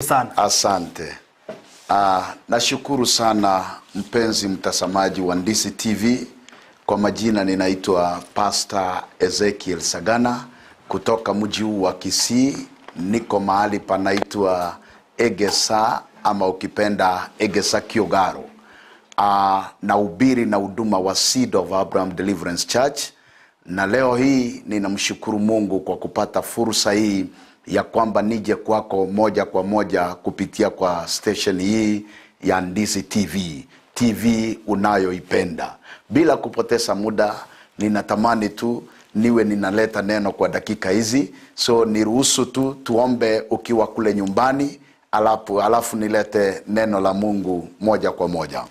Sana. Asante. Nashukuru sana mpenzi mtazamaji wa Ndisi TV. Kwa majina ninaitwa Pastor Ezekiel Sagana kutoka mji huu wa Kisii. Niko mahali panaitwa Egesa ama ukipenda Egesa Kiogaro. Nahubiri na huduma wa Seed of Abraham Deliverance Church, na leo hii ninamshukuru Mungu kwa kupata fursa hii ya kwamba nije kwako moja kwa moja kupitia kwa station hii ya Ndisi TV, TV unayoipenda. Bila kupoteza muda, ninatamani tu niwe ninaleta neno kwa dakika hizi, so niruhusu tu tuombe ukiwa kule nyumbani, alafu nilete neno la Mungu moja kwa moja.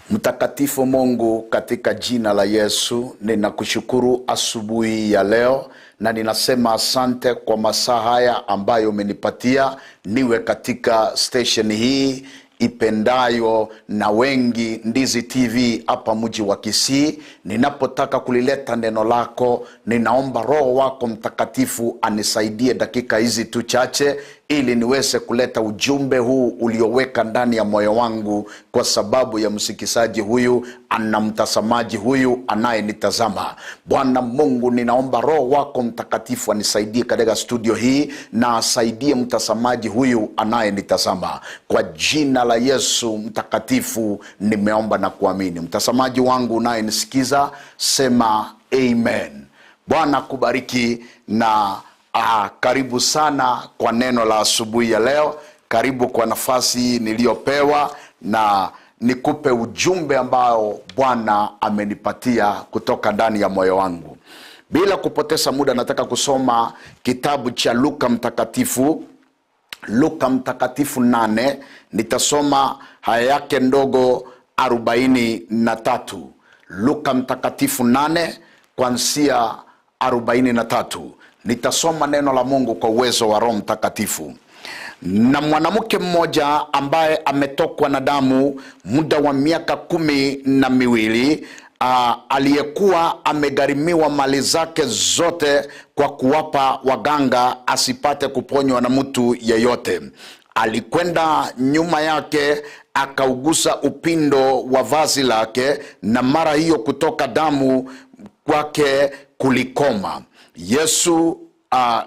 Mtakatifu Mungu, katika jina la Yesu ninakushukuru asubuhi ya leo, na ninasema asante kwa masaa haya ambayo umenipatia niwe katika station hii ipendayo na wengi, Ndizi TV hapa mji wa Kisii. Ninapotaka kulileta neno lako, ninaomba Roho wako Mtakatifu anisaidie dakika hizi tu chache, ili niweze kuleta ujumbe huu ulioweka ndani ya moyo wangu kwa sababu ya msikizaji huyu na mtazamaji huyu anayenitazama. Bwana Mungu, ninaomba Roho wako Mtakatifu anisaidie katika studio hii na asaidie mtazamaji huyu anayenitazama. Kwa jina la Yesu mtakatifu nimeomba na kuamini. Mtazamaji wangu unayenisikiza, sema amen. Bwana kubariki na karibu sana kwa neno la asubuhi ya leo. Karibu kwa nafasi niliyopewa na nikupe ujumbe ambao Bwana amenipatia kutoka ndani ya moyo wangu. Bila kupoteza muda, nataka kusoma kitabu cha Luka Mtakatifu, Luka Mtakatifu 8, nitasoma haya yake ndogo 43. Luka Mtakatifu 8 kuanzia 43. Nitasoma neno la Mungu kwa uwezo wa Roho Mtakatifu. Na mwanamke mmoja ambaye ametokwa na damu muda wa miaka 12, aliyekuwa amegharimiwa mali zake zote kwa kuwapa waganga asipate kuponywa na mtu yeyote, alikwenda nyuma yake akaugusa upindo wa vazi lake, na mara hiyo kutoka damu kwake kulikoma.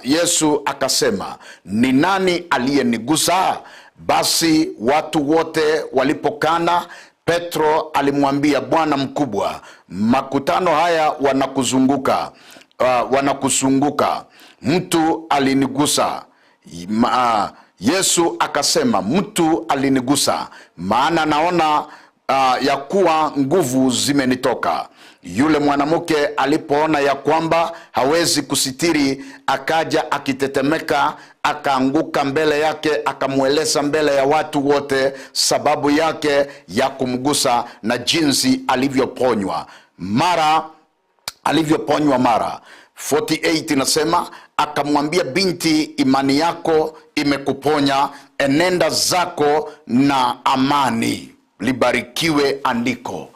Yesu akasema, ni nani aliyenigusa? Basi watu wote walipokana, Petro alimwambia, Bwana mkubwa, makutano haya wanakusunguka, mtu alinigusa. Yesu akasema, mtu alinigusa, maana naona ya kuwa nguvu zimenitoka. Yule mwanamke alipoona ya kwamba hawezi kusitiri, akaja akitetemeka, akaanguka mbele yake, akamweleza mbele ya watu wote sababu yake ya kumgusa na jinsi alivyoponywa mara. 48 inasema, akamwambia, binti, imani yako imekuponya, enenda zako na amani. Libarikiwe andiko.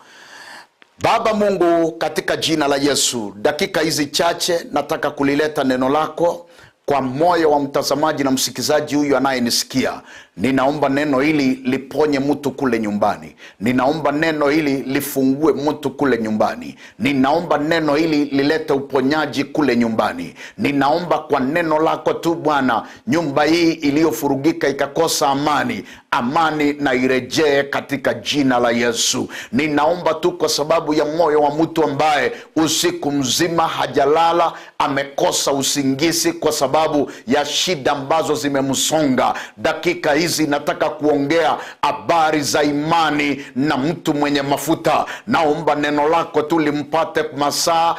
Baba Mungu, katika jina la Yesu, dakika hizi chache nataka kulileta neno lako kwa moyo wa mtazamaji na msikizaji huyu anayenisikia. Ninaomba neno hili liponye mtu kule nyumbani. Ninaomba neno hili lifungue mtu kule nyumbani. Ninaomba neno hili lilete uponyaji kule nyumbani. Ninaomba kwa neno lako tu Bwana, nyumba hii iliyofurugika ikakosa amani, amani na irejee katika jina la Yesu. Ninaomba tu kwa sababu ya moyo wa mtu ambaye usiku mzima hajalala, amekosa usingizi kwa sababu ya shida ambazo zimemsonga. Dakika hizi nataka kuongea habari za imani na mtu mwenye mafuta. Naomba neno lako tu limpate masaa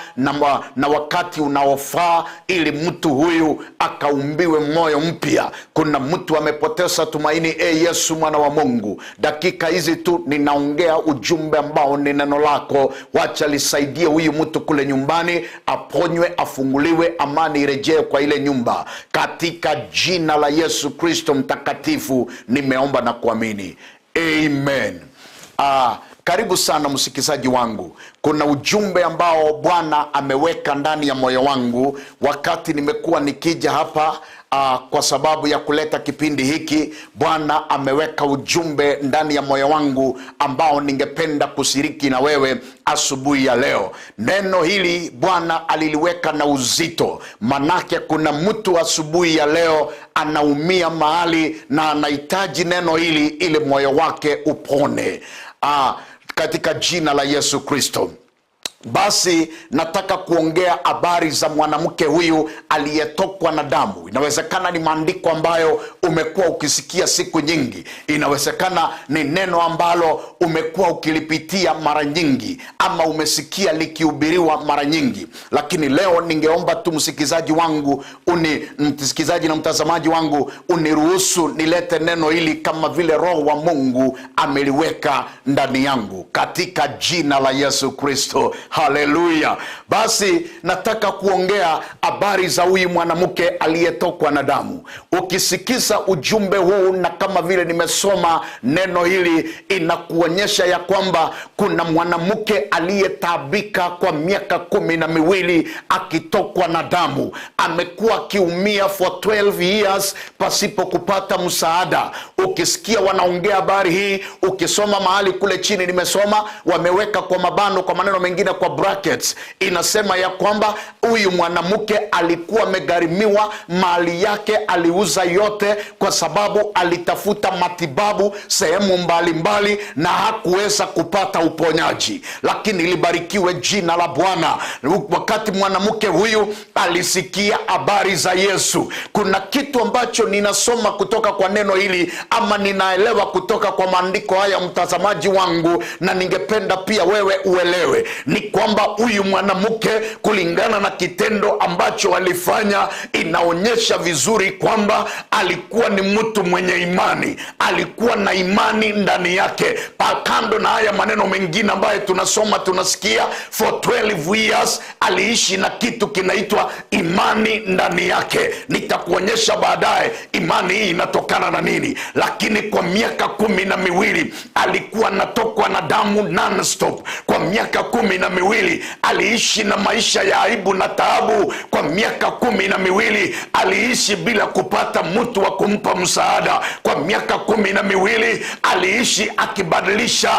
na wakati unaofaa, ili mtu huyu akaumbiwe moyo mpya. Kuna mtu amepoteza tumaini. Yesu mwana wa Mungu, dakika hizi tu ninaongea ujumbe ambao ni neno lako. Wacha lisaidie huyu mtu kule nyumbani, aponywe, afunguliwe, amani irejee kwa ile nyumba. Katika jina la Yesu Kristo mtakatifu nimeomba na kuamini. Amen. Karibu sana msikizaji wangu. Kuna ujumbe ambao Bwana ameweka ndani ya moyo wangu wakati nimekuwa nikija hapa. Kwa sababu ya kuleta kipindi hiki, Bwana ameweka ujumbe ndani ya moyo wangu ambao ningependa kushiriki na wewe asubuhi ya leo. Neno hili Bwana aliliweka na uzito, manake kuna mtu asubuhi ya leo anaumia mahali na anahitaji neno hili ili moyo wake upone, katika jina la Yesu Kristo. Basi nataka kuongea habari za mwanamke huyu aliyetokwa na damu. Inawezekana ni maandiko ambayo umekuwa ukisikia siku nyingi. Inawezekana ni neno ambalo umekuwa ukilipitia mara nyingi, ama umesikia likihubiriwa mara nyingi. Lakini leo ningeomba tu msikizaji wangu, msikizaji na mtazamaji wangu, uniruhusu nilete neno hili kama vile Roho wa Mungu ameliweka ndani yangu, katika jina la Yesu Kristo. Haleluya. Basi nataka kuongea habari za huyu mwanamke aliyetokwa na damu. Ukisikiza ujumbe huu na kama vile nimesoma neno hili, inakuonyesha ya kwamba kuna mwanamke aliyetaabika kwa miaka 12 akitokwa na damu. Amekuwa akiumia for 12 years pasipo kupata msaada. Ukisikia wanaongea habari hii, ukisoma mahali kule chini nimesoma, wameweka kwa mabano, kwa maneno mengine kwa brackets, inasema ya kwamba huyu mwanamke alikuwa amegharimiwa, mali yake aliuza yote kwa sababu alitafuta matibabu sehemu mbalimbali na hakuweza kupata uponyaji. Lakini libarikiwe jina la Bwana. Wakati mwanamke huyu alisikia habari za Yesu, kuna kitu ambacho ninasoma kutoka kwa neno hili, ama ninaelewa kutoka kwa maandiko haya, mtazamaji wangu, na ningependa pia wewe uelewe, ni kwamba huyu mwanamke kulingana na kitendo ambacho alifanya, inaonyesha vizuri kwamba alikuwa ni mtu mwenye imani. Alikuwa na imani ndani yake. Kando na haya maneno mengine ambayo tunasoma tunasikia, for 12 years aliishi na kitu kinaitwa imani ndani yake. Nitakuonyesha baadaye imani hii inatokana na nini. Lakini kwa miaka 12 alikuwa anatokwa na damu non-stop. Kwa miaka 12 aliishi na maisha ya aibu na taabu. Kwa miaka 12 aliishi bila kupata mtu wa kumpa msaada. Kwa miaka 12 aliishi akibadilisha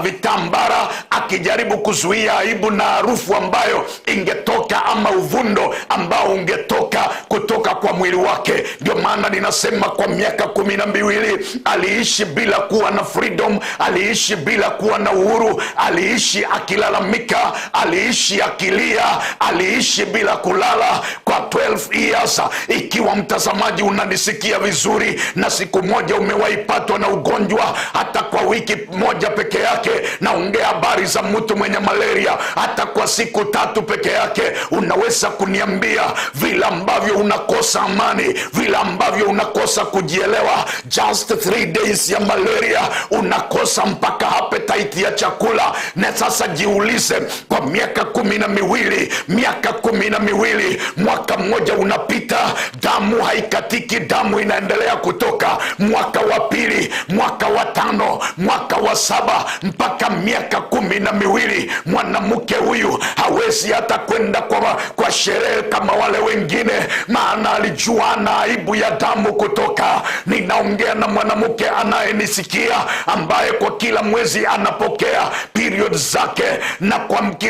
vitambara, akijaribu kuzuia aibu na harufu ambayo ingetoka, ama uvundo ambao ungetoka kutoka kwa mwili wake. Ndio maana ninasema kwa miaka 12 aliishi bila kuwa na freedom, aliishi bila kuwa na uhuru, aliishi akilalamika, aliishi akilia, aliishi bila kulala kwa 12 years. Ikiwa mtazamaji unanisikia vizuri, na siku moja umewahi patwa na ugonjwa hata kwa wiki moja peke yake, naongea habari za mtu mwenye malaria, hata kwa siku 3 peke yake, unaweza kuniambia vile ambavyo unakosa amani, vile ambavyo unakosa kujielewa. Just 3 days ya malaria unakosa mpaka appetite ya chakula. Na sasa jiulize, kwa miaka 12, miaka 12, mwaka mmoja unapita, damu haikatiki, damu inaendelea kutoka. Mwaka wa pili, mwaka wa 5, mwaka wa 7, mpaka miaka 12, mwanamke huyu hawezi hata kwenda kwa sherehe kama wale wengine, maana alijua na aibu ya damu kutoka. Ninaongea na mwanamke anayenisikia, ambaye kwa kila mwezi anapokea period zake, na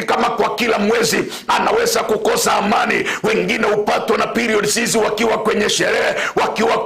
kama kwa kila mwezi anaweza kukosa amani. Wengine upatwa na periods hizi wakiwa kwenye sherehe, wakiwa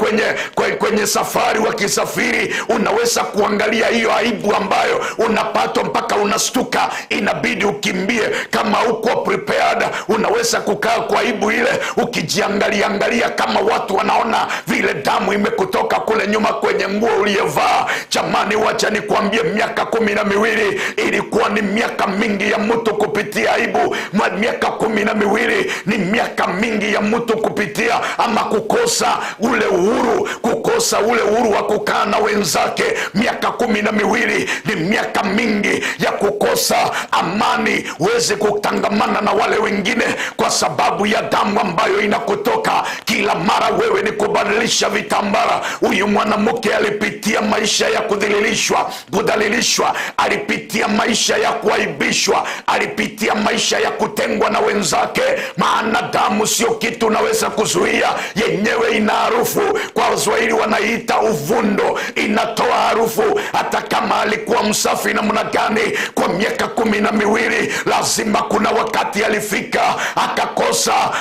kwenye safari, wakisafiri. Unaweza kuangalia hiyo aibu ambayo unapatwa mpaka unastuka, inabidi ukimbie. Kama uko prepared, unaweza kukaa kwa aibu ile, ukijiangalia angalia kama watu wanaona vile damu imekutoka kule nyuma kwenye nguo uliyovaa. Jamani, wacha nikwambie, miaka 12 ilikuwa ni miaka mingi ya mtu kupitia aibu. Miaka 12 ni miaka mingi ya mtu kupitia ama kukosa ule uhuru, kukosa ule uhuru wa kukaa na wenzake. Miaka 12 ni miaka mingi ya kukosa amani, uweze kutangamana na wale wengine kwa sababu ya damu ambayo inakutoka kila mara. Wewe ni kubadilisha vitambara. Huyu mwanamke alipitia maisha ya kudhalilishwa, alipitia maisha ya kuaibishwa, Alipitia maisha ya kutengwa na wenzake, maana damu sio kitu unaweza kuzuia, yenyewe ina harufu. Kwa Waswahili wanaita uvundo, inatoa harufu. Hata kama alikuwa msafi namna gani kwa miaka 12, lazima kuna wakati alifika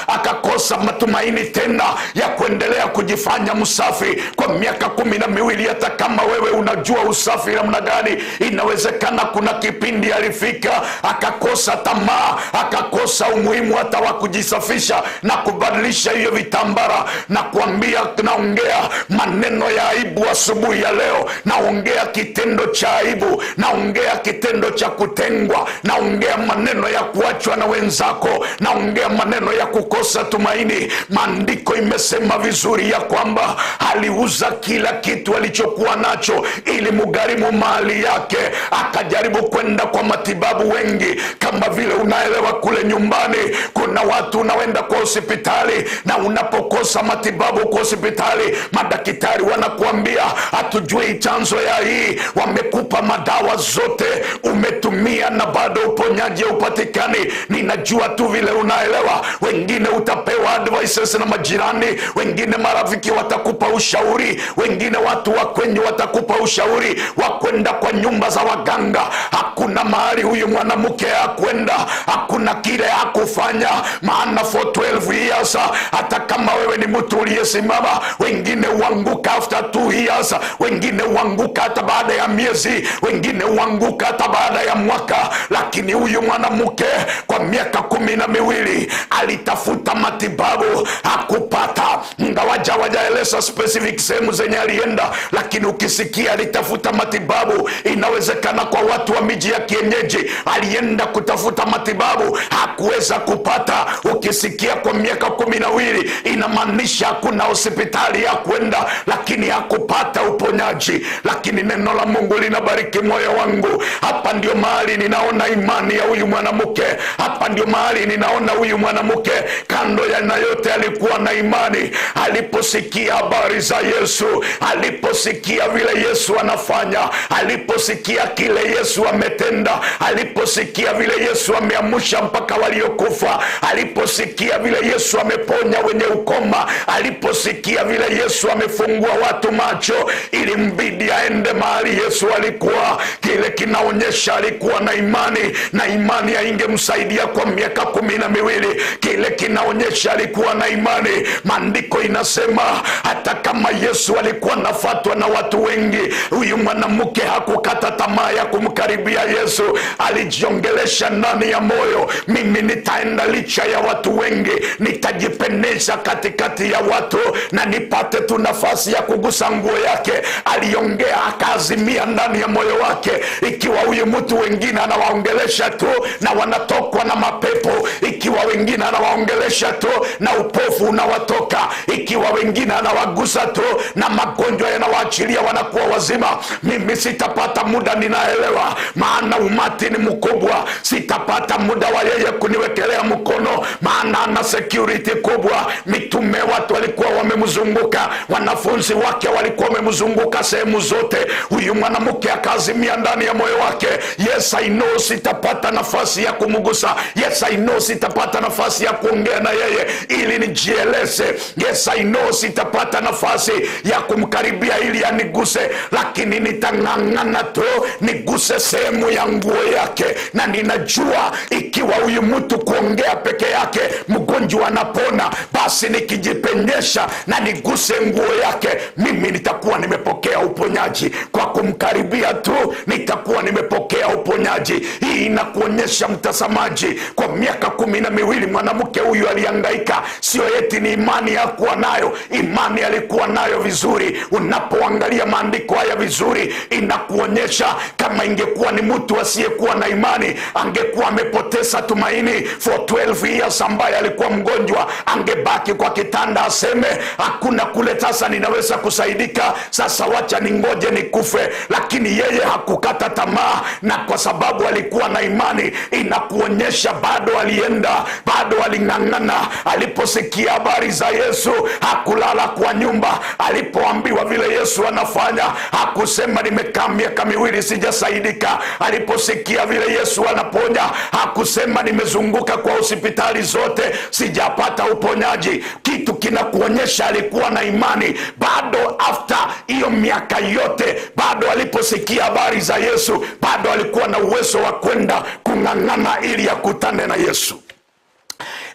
akakosa matumaini tena ya kuendelea kujifanya msafi kwa miaka 12. Hata kama wewe unajua usafi namna gani, inawezekana kuna kipindi alifika akakosa tamaa, akakosa umuhimu hata wa kujisafisha na kubadilisha hiyo vitambara. Na kuambia, naongea maneno ya aibu asubuhi ya leo, naongea kitendo cha aibu, naongea kitendo cha kutengwa, naongea maneno ya kuachwa na wenzako, naongea maneno ya kukosa tumaini. Maandiko imesema vizuri ya kwamba aliuza kila kitu alichokuwa nacho ili mugharimu mali yake. Akajaribu kwenda kwa matibabu wengi, kama vile unaelewa kule nyumbani kuna watu unaenda kwa hospitali, na unapokosa matibabu kwa hospitali madaktari wanakuambia hatujui chanzo ya hii, wamekupa madawa zote umetumia na bado uponyaji upatikani. Ninajua tu vile unaelewa, wengine utapewa advices na majirani, wengine marafiki watakupa ushauri, wengine watu wa kwenyu watakupa ushauri wa kwenda kwa nyumba za waganga. Hakuna mahali huyu mwanamke hakwenda, hakuna kile hakufanya, maana for 12 years, hata kama wewe ni mtu uliyesimama, wengine huanguka after 2 years, wengine huanguka hata baada ya miezi, wengine huanguka hata baada ya mwaka. Lakini huyu mwanamke kwa miaka 12 alitafuta matibabu hakupata. Ingawaja hawajaeleza specific sehemu zenye alienda, lakini ukisikia alitafuta matibabu, inawezekana kwa watu wa miji ya kienyeji alienda kutafuta matibabu hakuweza kupata. Ukisikia kwa miaka 12, inamaanisha hakuna hospitali ya kwenda, lakini hakupata uponyaji. Lakini neno la Mungu linabariki moyo wangu. Hapa ndio mahali ninaona imani ya huyu mwanamke, hapa ndio mahali ninaona huyu mwanamke kando ya na yote alikuwa na imani. Aliposikia habari za Yesu, aliposikia vile Yesu anafanya, aliposikia kile Yesu ametenda, aliposikia vile Yesu ameamsha mpaka waliokufa, aliposikia vile Yesu ameponya wenye ukoma, aliposikia vile Yesu amefungua watu macho, ilimbidi aende mahali Yesu alikuwa. Kile kinaonyesha alikuwa na imani, na imani haingemsaidia kwa miaka 12. Kile kinaonyesha alikuwa na imani. Maandiko inasema hata kama Yesu alikuwa anafuatwa na watu wengi, huyu mwanamke hakukata tamaa ya kumkaribia Yesu. Alijiongelesha ndani ya moyo, mimi nitaenda licha ya watu wengi, nitajipendeza katikati ya watu na nipate tu nafasi ya kugusa nguo yake. Aliongea akaazimia ndani ya moyo wake, ikiwa huyu mtu wengine anawaongelesha tu na wanatokwa na mapepo, ikiwa wengine anawaongelesha tu na upofu unawatoka, ikiwa wengine anawagusa tu na magonjwa yanawaachilia wanakuwa wazima, mimi sitapata muda, ninaelewa, maana umati ni mkubwa, sitapata muda wa yeye kuniwekelea mkono, maana ana security kubwa. Mitume watu walikuwa wamemzunguka, wanafunzi wake walikuwa wamemzunguka sehemu zote. Huyu mwanamke akaazimia ndani ya moyo wake, yes I know sitapata nafasi ya kumgusa, yes I know sitapata nafasi ya kuongea na yeye ili nijieleze, yes I know sitapata nafasi ya kumkaribia ili aniguse, lakini nitang'ang'ana tu niguse sehemu ya nguo yake, na ninajua ikiwa huyu mtu kuongea peke yake mgonjwa anapona, basi nikijipenyesha na niguse nguo yake mimi nitakuwa nimepokea uponyaji. Kwa kumkaribia tu nitakuwa nimepokea uponyaji. Hii inakuonyesha mtazamaji, kwa miaka 12 mwanamke huyu alihangaika. Sio eti ni imani hakuwa nayo, imani alikuwa nayo vizuri. Unapoangalia maandiko haya vizuri, inakuonyesha kama ingekuwa ni mtu asiyekuwa na imani angekuwa amepoteza tumaini for 12 years. Ambaye alikuwa mgonjwa angebaki kwa kitanda aseme hakuna kule sasa ninaweza kusaidika, sasa wacha ningoje nikufe. akufe, lakini yeye hakukata tamaa, na kwa sababu alikuwa na imani, inakuonyesha bado alienda, bado aling'ang'ana. Aliposikia habari za Yesu hakulala kwa nyumba. Alipoambiwa vile Yesu anafanya hakusema nimekaa miaka miwili sijasaidika. Aliposikia vile Yesu anaponya hakusema nimezunguka kwa hospitali zote sijapata uponyaji. Kitu kinakuonyesha alikuwa na imani bado. After hiyo miaka yote, bado aliposikia habari za Yesu bado alikuwa na uwezo wa kwenda kung'ang'ana ili akutane na Yesu.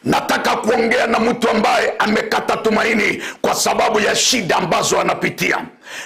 Nataka kuongea na mtu ambaye amekata tumaini kwa sababu ya shida ambazo anapitia.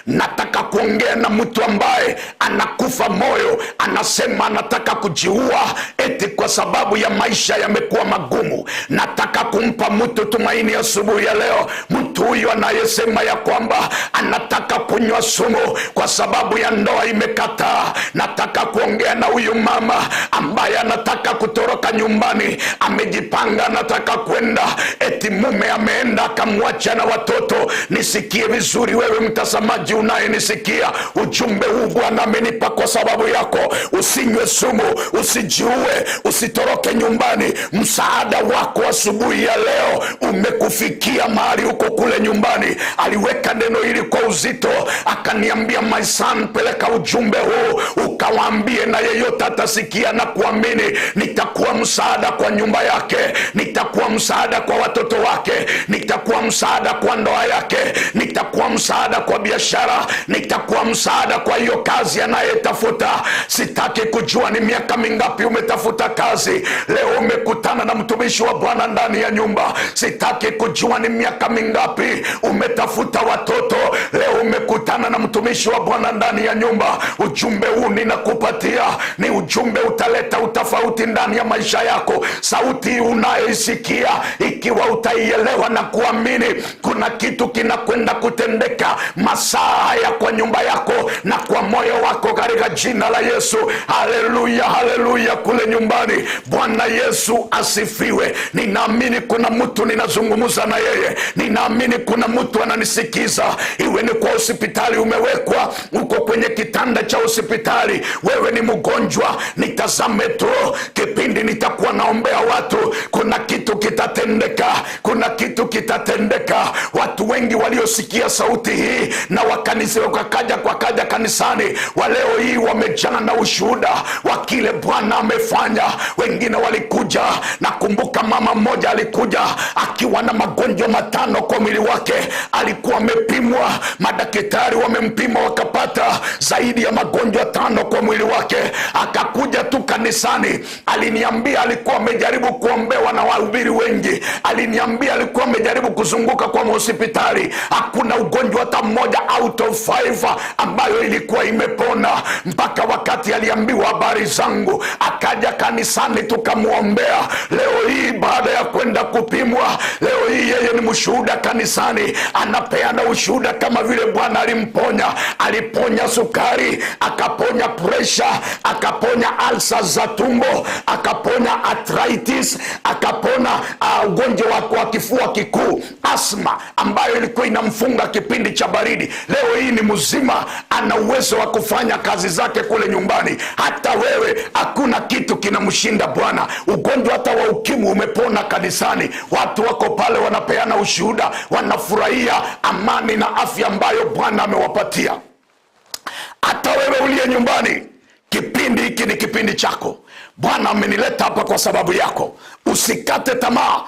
Nataka kuongea na mtu ambaye anakufa moyo, anasema anataka kujiua eti kwa sababu ya maisha yamekuwa magumu. Nataka kumpa mtu tumaini asubuhi ya leo. Mtu huyu anayesema ya kwamba anataka kunywa sumu kwa sababu ya ndoa imekataa. Nataka kuongea na huyu mama ambaye anataka kutoroka nyumbani, amejipanga anataka kwenda, eti mume ameenda akamwacha na watoto. Nisikie vizuri wewe mtazamaji unayenisikia, ujumbe huu Bwana amenipa kwa sababu yako. Usinywe sumu, usijiue, usitoroke nyumbani. Msaada wako asubuhi ya leo umekufikia mahali uko kule nyumbani. Aliweka neno hili kwa uzito, akaniambia, my son, peleka ujumbe huu ukawaambie, na yeyote atasikia na kuamini, nitakuwa msaada kwa nyumba yake, nitakuwa msaada kwa watoto wake, nitakuwa msaada kwa ndoa yake, nitakuwa msaada kwa biashara, nitakuwa msaada kwa hiyo kazi anayetafuta. Sitaki kujua ni miaka mingapi umetafuta kazi, leo umekutana na mtumishi wa Bwana ndani ya nyumba. Sitaki kujua ni miaka mingapi umetafuta watoto, leo umekutana na mtumishi wa Bwana ndani ya nyumba. Ujumbe huu ninakupatia ni ujumbe utaleta utofauti ndani ya maisha yako. Sauti unayoisikia, ikiwa utaielewa na kuamini, kuna kitu kinakwenda kutendeka masaa haya kwa nyumba yako na kwa moyo wako katika jina la Yesu. Haleluya, haleluya kule nyumbani. Bwana Yesu asifiwe. Ninaamini kuna mtu ninazungumza na yeye, ninaamini kuna mtu ananisikiza. Iwe ni kwa hospitali umewekwa, uko kwenye kitanda cha hospitali, wewe ni mgonjwa, nitazame tu kipindi nitakuwa naombea watu, kuna kitu kitatendeka, kuna kitu kitatendeka. Watu wengi waliosikia sauti hii na wakanisa wakaja kanisani, waleo hii wamejaa na ushuhuda wa kile Bwana amefanya. Wengine walikuja, nakumbuka mama mmoja alikuja akiwa na magonjwa 5 kwa mwili wake. Alikuwa amepimwa, madaktari wamempima wakapata zaidi ya magonjwa 5 kwa mwili wake. Akakuja tu kanisani, aliniambia alikuwa amejaribu kuombewa na wahubiri wengi, aliniambia alikuwa amejaribu kuzunguka kwa hospitali, hakuna ugonjwa hata mmoja out of 5 ambayo ilikuwa imepona, mpaka wakati aliambiwa habari zangu akaja kanisani tukamuombea. Leo hii baada ya kwenda kupimwa, leo hii yeye ni mshuhuda kanisani, anapeana ushuhuda kama vile Bwana alimponya. Aliponya sukari, akaponya pressure, akaponya ulcer za tumbo, akaponya arthritis, akapona ugonjwa wa kifua kikuu, asma ambayo ilikuwa inamfunga kipindi cha baridi. Leo hii ni mzima, ana uwezo wa kufanya kazi zake kule nyumbani. Hata wewe hakuna kitu kinamshinda Bwana. Ugonjwa hata wa ukimwi umepona kanisani. Watu wako pale wanapeana ushuhuda, wanafurahia amani na afya ambayo Bwana amewapatia. Hata wewe uliye nyumbani, kipindi hiki ni kipindi chako. Bwana amenileta hapa kwa sababu yako. Usikate tamaa,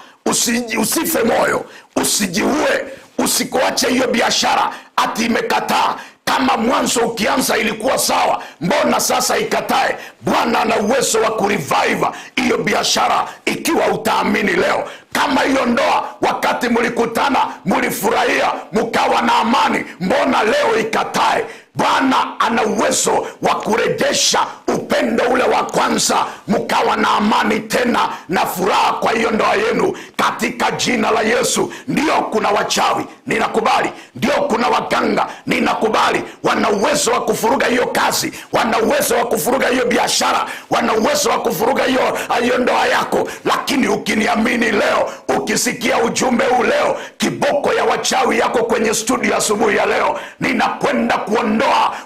usife moyo, usijiue, usikuache hiyo biashara ati imekataa. Kama mwanzo ukianza ilikuwa sawa, mbona sasa ikatae? Bwana ana uwezo wa kurevive hiyo biashara ikiwa utaamini leo. Kama hiyo ndoa wakati mlikutana mlifurahia mkawa na amani, mbona leo ikatae? Bwana ana uwezo wa kurejesha upendo ule wa kwanza, mkawa na amani tena na furaha kwa hiyo ndoa yenu katika jina la Yesu. Ndio kuna wachawi, ninakubali. Ndio kuna waganga, ninakubali. Wana uwezo wa kufuruga hiyo kazi, wana uwezo wa kufuruga hiyo biashara, wana uwezo wa kufuruga hiyo ndoa yako. Lakini ukiniamini leo, ukisikia ujumbe huu leo, kiboko ya wachawi yako kwenye studio asubuhi ya leo, ninakwenda kuondoa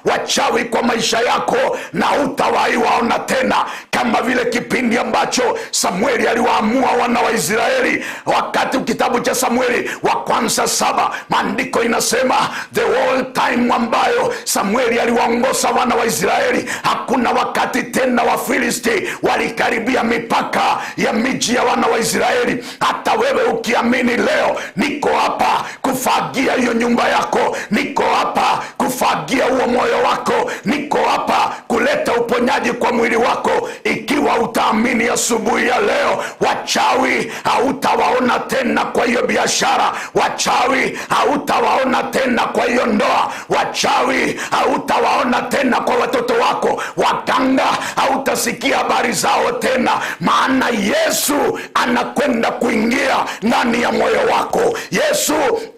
wachawi wachawi kwa maisha yako na hutawahi waona tena, kama vile kipindi ambacho Samueli aliwaamua wana wa Israeli. Wakati kitabu cha Samueli wa kwanza 7, maandiko inasema the whole time ambayo Samueli aliwaongoza wana wa Israeli, hakuna wakati tena Wafilisti walikaribia mipaka ya miji ya wana wa Israeli. Hata wewe ukiamini leo, niko hapa kufagia hiyo nyumba yako, niko hapa kufagia huo moyo wako, niko hapa kuleta uponyaji kwa mwili wako. Ikiwa utaamini asubuhi ya leo, wachawi hautawaona tena kwa hiyo biashara, wachawi hautawaona tena kwa hiyo ndoa, wachawi hautawaona tena kwa watoto wako, waganga hautasikia habari zao tena, maana Yesu anakwenda kuingia ndani ya moyo wako. Yesu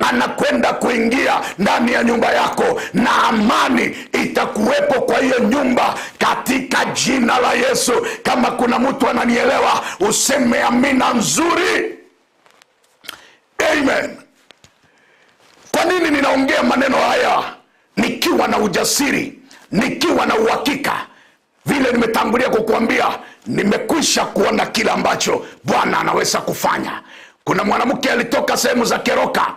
anakwenda kuingia ndani ya nyumba yako, na amani itakuwepo kwa hiyo nyumba katika jina la Yesu. Kama kuna mtu ananielewa, useme amina nzuri. Amen. Kwa nini ninaongea maneno haya nikiwa na ujasiri, nikiwa na uhakika? Vile nimetangulia kukuambia, nimekwisha kuona kila ambacho Bwana anaweza kufanya. Kuna mwanamke alitoka sehemu za Keroka,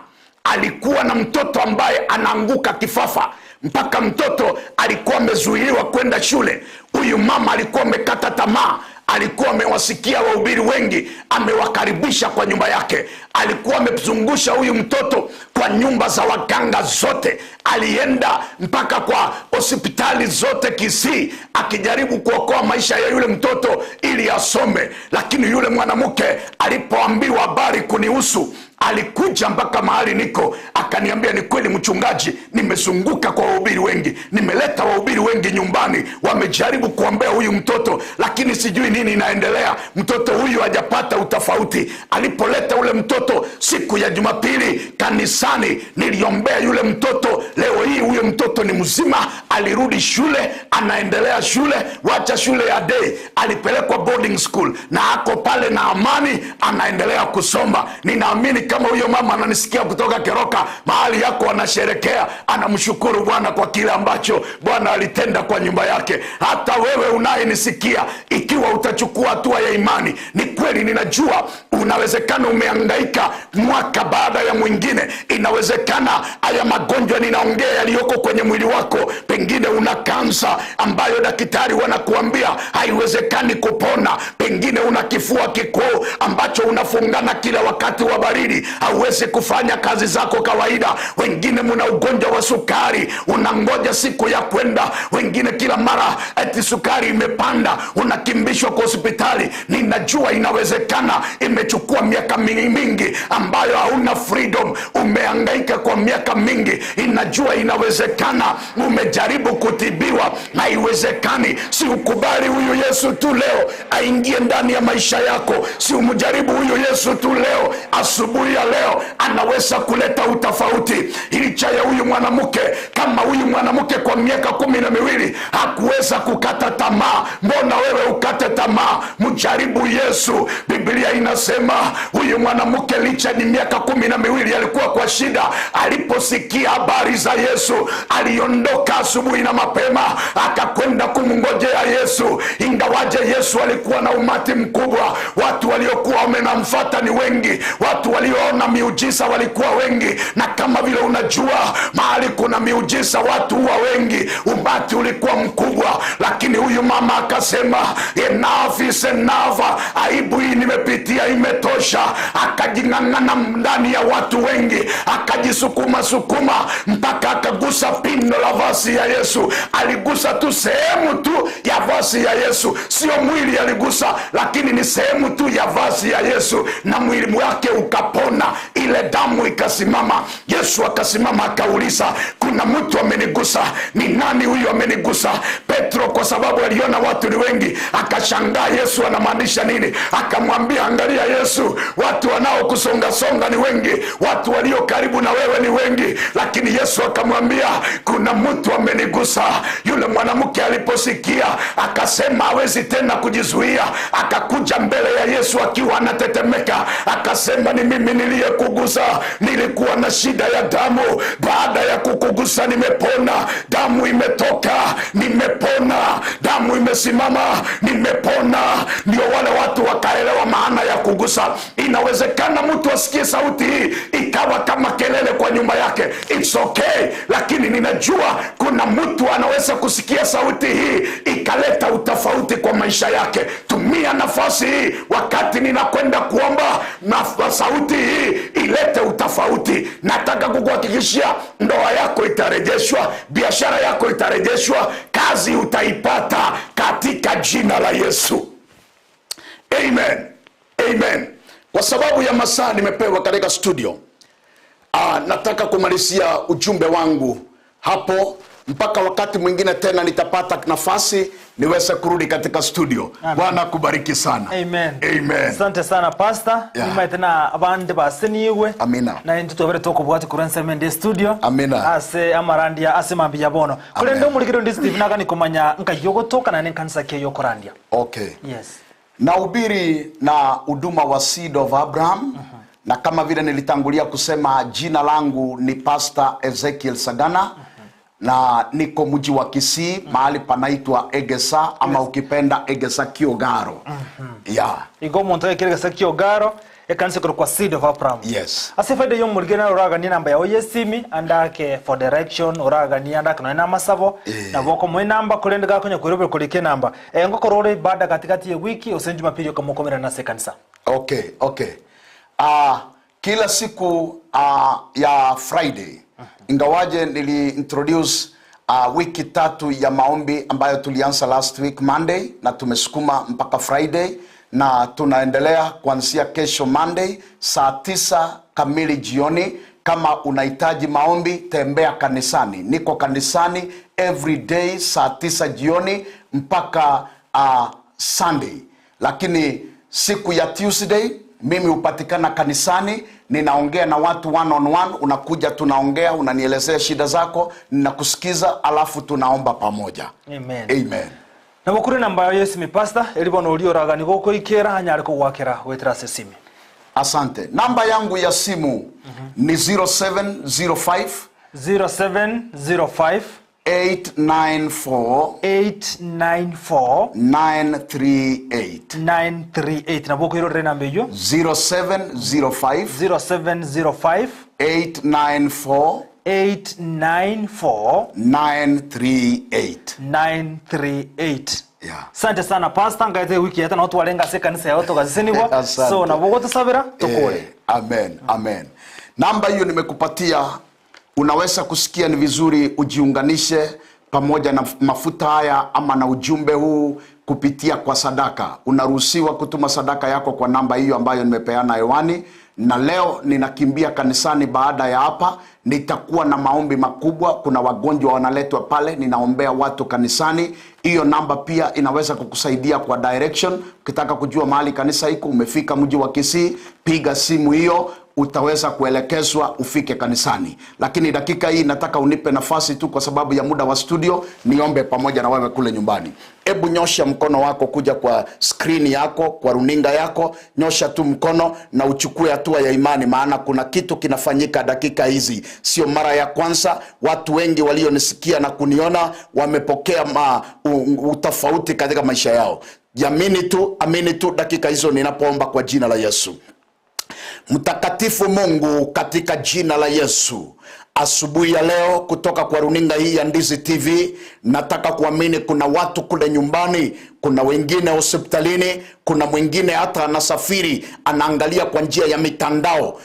alikuwa na mtoto ambaye anaanguka kifafa, mpaka mtoto alikuwa amezuiliwa kwenda shule. Huyu mama alikuwa amekata tamaa, alikuwa amewasikia wahubiri wengi, amewakaribisha kwa nyumba yake, alikuwa amezungusha huyu mtoto kwa nyumba za waganga zote, alienda mpaka kwa hospitali zote Kisii akijaribu kuokoa maisha ya yule mtoto ili asome. Lakini yule mwanamke alipoambiwa habari kunihusu, alikuja mpaka mahali niko akaniambia, ni kweli mchungaji, nimezunguka kwa wahubiri wengi, nimeleta wahubiri wengi nyumbani, wamejaribu kuombea huyu mtoto, lakini sijui nini inaendelea, mtoto huyu hajapata utofauti. Alipoleta ule mtoto siku ya Jumapili kanisani, niliombea yule mtoto. Leo hii huyo mtoto ni mzima, alirudi shule, anaendelea shule, wacha shule ya day, alipelekwa boarding school na ako pale na amani, anaendelea kusoma. Ninaamini kama huyo mama ananisikia kutoka Keroka, mahali yako anasherekea, anamshukuru Bwana kwa kile ambacho Bwana alitenda kwa nyumba yake. Hata wewe unayenisikia, ikiwa utachukua hatua ya imani, ni kweli ninajua unawezekana umehangaika mwaka baada ya mwingine, inawezekana haya magonjwa ninaongea yaliyoko kwenye mwili wako, pengine una kansa ambayo daktari wanakuambia haiwezekani kupona, pengine una kifua kikuu ambacho unafungana kila wakati wa baridi, hauwezi kufanya kazi zako kawaida, wengine mna ugonjwa wa sukari, unangoja siku ya kwenda, wengine kila mara eti sukari imepanda, unakimbishwa kwa hospitali. Ninajua inawezekana imechukua miaka mingi ambayo hauna freedom, umehangaika kwa miaka mingi. Inajua inawezekana umejaribu kutibiwa, haiwezekani. Si ukubali huyu Yesu tu leo aingie ndani ya maisha yako. Si umjaribu huyu Yesu tu leo, asubuhi ya leo anaweza kuleta utofauti. Licha ya huyu mwanamke, kama huyu mwanamke kwa miaka 12 hakuweza kukata tamaa, mbona wewe ukate tamaa? Mjaribu Yesu. Biblia inasema huyu mwanamke licha ni miaka 12 alikuwa kwa shida, aliposikia habari za Yesu aliondoka asubuhi na mapema akakwenda kumngojea Yesu. Ingawaje Yesu alikuwa na umati mkubwa, watu waliokuwa wamemfuata ni wengi, watu walioona miujiza walikuwa wengi, na kama vile unajua mahali kuna miujiza watu huwa wengi, umati ulikuwa mkubwa. Lakini huyu mama akasema enough is enough, aibu hii nimepitia imetosha. Akajing'ang'ana ndani ya watu wengi, akajisukuma sukuma mpaka akagusa pindo la vazi ya Yesu. Aligusa tu sehemu tu ya vazi ya Yesu, sio mwili aligusa, lakini ni sehemu tu ya vazi ya Yesu, na mwili wake ukapona, ile damu ikasimama. Yesu akasimama akauliza, kuna mtu amenigusa? Ni nani huyu amenigusa? Petro kwa sababu aliona watu ni wengi akashangaa Yesu anamaanisha nini. Akamwambia, angalia Yesu, watu wanaokusonga songa ni wengi, watu walio karibu na wewe ni wengi. Lakini Yesu akamwambia, kuna mtu amenigusa. Yule mwanamke aliposikia akasema hawezi tena kujizuia, akakuja mbele ya Yesu akiwa anatetemeka, akasema ni mimi niliyekugusa, nilikuwa na shida ya damu, baada ya kukugusa nimepona, damu Damu imetoka, nimepona. Damu imesimama, nimepona. Ndio wale watu wakaelewa maana ya kugusa. Inawezekana mtu asikie sauti hii ikawa kama kelele kwa nyumba yake, it's okay, lakini ninajua kuna mtu anaweza kusikia sauti hii ikaleta utofauti kwa maisha yake. Tumia nafasi hii wakati ninakwenda kuomba, na sauti hii ilete utofauti. Nataka kukuhakikishia ndoa yako itarejeshwa, biashara yako itarejeshwa, kazi utaipata katika jina la Yesu. Amen. Amen. Kwa sababu ya masaa nimepewa katika studio, nataka kumalizia ujumbe wangu hapo mpaka wakati mwingine tena nitapata nafasi niweze kurudi katika studio. Bwana kubariki sana. Amen. Amen. Asante sana pastor. Yeah. Nyuma tena abandi basiniwe. Amina. Na intu tobere tokobwati kurensa mende studio. Amina. Ase amarandia ase mambi ya bono. Kule ndo mulikiro ndi Steve naka nikomanya nkayogotoka na nenkanisa ke yokorandia. Okay. Yes. Nahubiri na huduma wa Seed of Abraham. Na kama vile nilitangulia kusema, jina langu ni Pastor Ezekiel Sagana. Na niko mji wa Kisii, mahali panaitwa Egesa ama ukipenda Egesa Kiogaro. Yeah. Igo muntu Egesa Kiogaro ekanisa kwa Seed of Abraham. Yes. Asifaide yo muligena uraga ni namba ya yesimi andake for direction uraga ni andake na masabo na boko mwe namba kulenda gakonya kurobe kulike namba. Ngokorore baada katikati ya wiki usenju Jumapili ukamukomera na sekanisa. Okay, okay. Kila siku ya Friday, ingawaje nili introduce wiki tatu ya maombi ambayo tulianza last week Monday na tumesukuma mpaka Friday, na tunaendelea kuanzia kesho Monday saa 9 kamili jioni. Kama unahitaji maombi, tembea kanisani. Niko kanisani every day saa 9 jioni mpaka Sunday. Lakini siku ya Tuesday mimi hupatikana kanisani, ninaongea na watu one on one. Unakuja tunaongea, unanielezea shida zako, ninakusikiza, alafu tunaomba pamoja. Amen. Amen. Na bukuri namba ya Yesu mi pastor elibono ulioraga ni goko ikera hanyari ko wakera wetera sesimi. Asante. Namba yangu ya simu ni 0705 0705 894 894 938. 938. Na boko hilo namba hiyo 0705 0705 894 894 938. 938. Yeah. Asante sana pastor, ngaite wiki yata na watu walenga se kanisa ya watu gazisiniwa. So na boko tusabira tukore. Amen. Amen. Namba hiyo nimekupatia, unaweza kusikia ni vizuri ujiunganishe pamoja na mafuta haya ama na ujumbe huu kupitia kwa sadaka. Unaruhusiwa kutuma sadaka yako kwa namba hiyo ambayo nimepeana hewani. Na leo ninakimbia kanisani baada ya hapa, nitakuwa na maombi makubwa. Kuna wagonjwa wanaletwa pale, ninaombea watu kanisani. Hiyo namba pia inaweza kukusaidia kwa direction. Ukitaka kujua mahali kanisa iko, umefika mji wa Kisii, piga simu hiyo, utaweza kuelekezwa ufike kanisani. Lakini dakika hii nataka unipe nafasi tu kwa sababu ya muda wa studio, niombe pamoja na wewe kule nyumbani. Ebu nyosha mkono wako kuja kwa screen yako, kwa runinga yako, nyosha tu mkono na uchukue hatua ya imani, maana kuna kitu kinafanyika dakika hizi. Sio mara ya kwanza, watu wengi walionisikia na kuniona wamepokea utofauti katika maisha yao. Amini tu, amini tu dakika hizo ninapoomba kwa jina la Yesu. Mtakatifu Mungu, katika jina la Yesu, asubuhi ya leo kutoka kwa runinga hii ya Ndizi TV, nataka kuamini kuna watu kule nyumbani, kuna wengine hospitalini, kuna mwingine hata anasafiri, anaangalia kwa njia ya mitandao,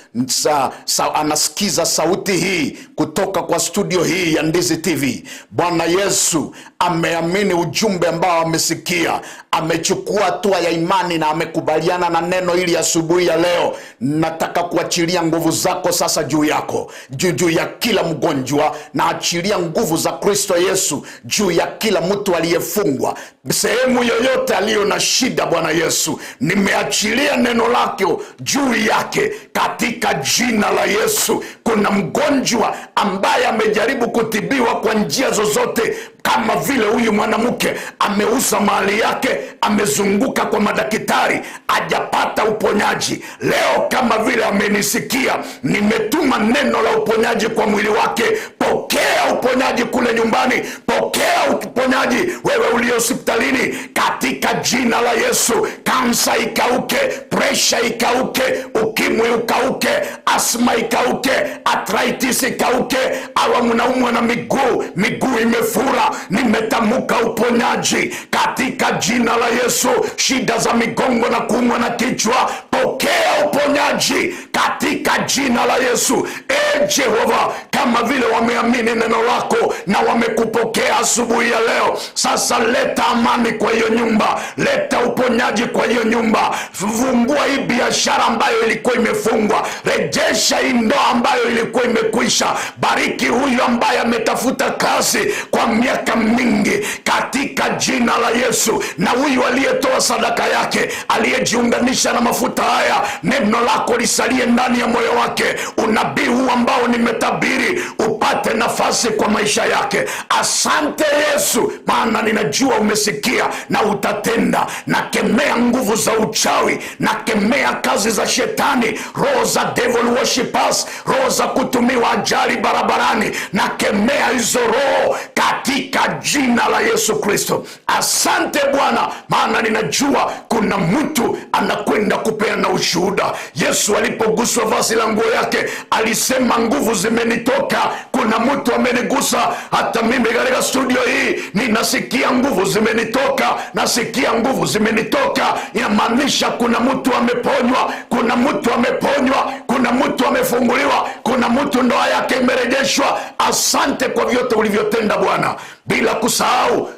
anasikiza sauti hii kutoka kwa studio hii ya Ndizi TV. Bwana Yesu ameamini ujumbe ambao amesikia, amechukua hatua ya imani na amekubaliana na neno hili asubuhi ya leo. Nataka kuachilia nguvu zako sasa juu yako, juu ya kila mgonjwa, na achilia nguvu za Kristo Yesu juu ya kila mtu aliyefungwa, sehemu yoyote aliyo na shida. Bwana Yesu, nimeachilia neno lako juu yake katika jina la Yesu. Kuna mgonjwa ambaye amejaribu kutibiwa kwa njia zozote, kama Kama vile huyu mwanamke ameuza mali yake, amezunguka kwa madaktari, hajapata uponyaji. Leo kama vile amenisikia, nimetuma neno la uponyaji kwa mwili wake. Pokea uponyaji kule nyumbani, pokea uponyaji wewe ulio hospitalini, katika jina la Yesu. Kansa ikauke, presha ikauke, ukimwi ukauke, asma ikauke, arthritis ikauke. Awa mnaumwa na miguu, miguu imefura, nimetamka uponyaji katika jina la Yesu. Shida za migongo na kuumwa na kichwa, pokea uponyaji katika jina la Yesu. E Jehova, kama vile wameamini neno lako na wamekupokea asubuhi ya leo, sasa leta amani kwa hiyo nyumba, leta uponyaji kwa hiyo nyumba. Fungua hii biashara ambayo ilikuwa imefungwa, rejesha hii ndoa ambayo ilikuwa imekwisha. Bariki huyu ambaye ametafuta kazi kwa miaka mingi katika jina la Yesu, na huyu aliyetoa sadaka yake, aliyejiunganisha na mafuta haya, neno lako lisalie ndani ya moyo wake. Unabii huu ambao nimetabiri upate nafasi kwa maisha yake. Asante Yesu, maana ninajua umesikia na utatenda. Nakemea nguvu za uchawi, nakemea kazi za shetani, roho za devil worshipers, roho za kutumiwa ajali barabarani, nakemea hizo roho katika jina la Yesu Kristo. Asante Bwana, maana ninajua kuna mtu anakwenda kupeana ushuhuda. Yesu alipoguswa vazi la nguo yake alisema, nguvu zimenitoka, kuna mtu amenigusa. Hata mimi katika studio hii ninasikia nguvu zimenitoka, nasikia nguvu zimenitoka. Inamaanisha kuna mtu ameponywa, kuna mtu ameponywa, kuna mtu amefunguliwa, kuna mtu ndoa yake imerejeshwa. Asante kwa vyote ulivyotenda Bwana, bila kusahau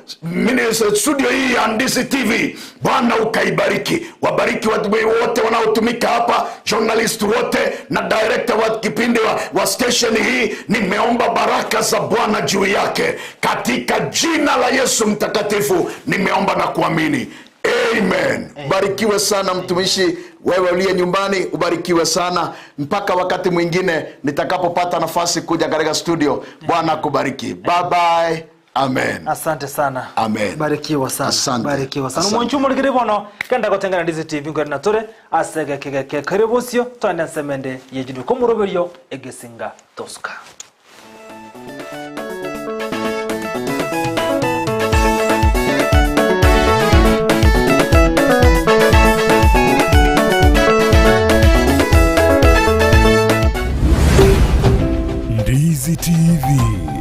studio hii ya Ndisi TV. Bwana ukaibariki, wabariki watu wote wanaotumika hapa, journalist wote na director wa kipindi wa station hii. Nimeomba baraka za Bwana juu yake katika jina la Yesu mtakatifu, nimeomba na kuamini. Amen. Barikiwe sana mtumishi, wewe uliye nyumbani ubarikiwe sana. Mpaka wakati mwingine nitakapopata nafasi kuja katika studio. Bwana akubariki. Bye bye. Amen. Asante sana. Amen. Barikiwa sana. Asante. Barikiwa sana. Asante. Mwanchumo ligere bono kenda gotengana Ndisi TV ngwere na tore asege kegeke karibu sio twende nsemende yejidu komuroberio egesinga tosuka. Ndisi TV.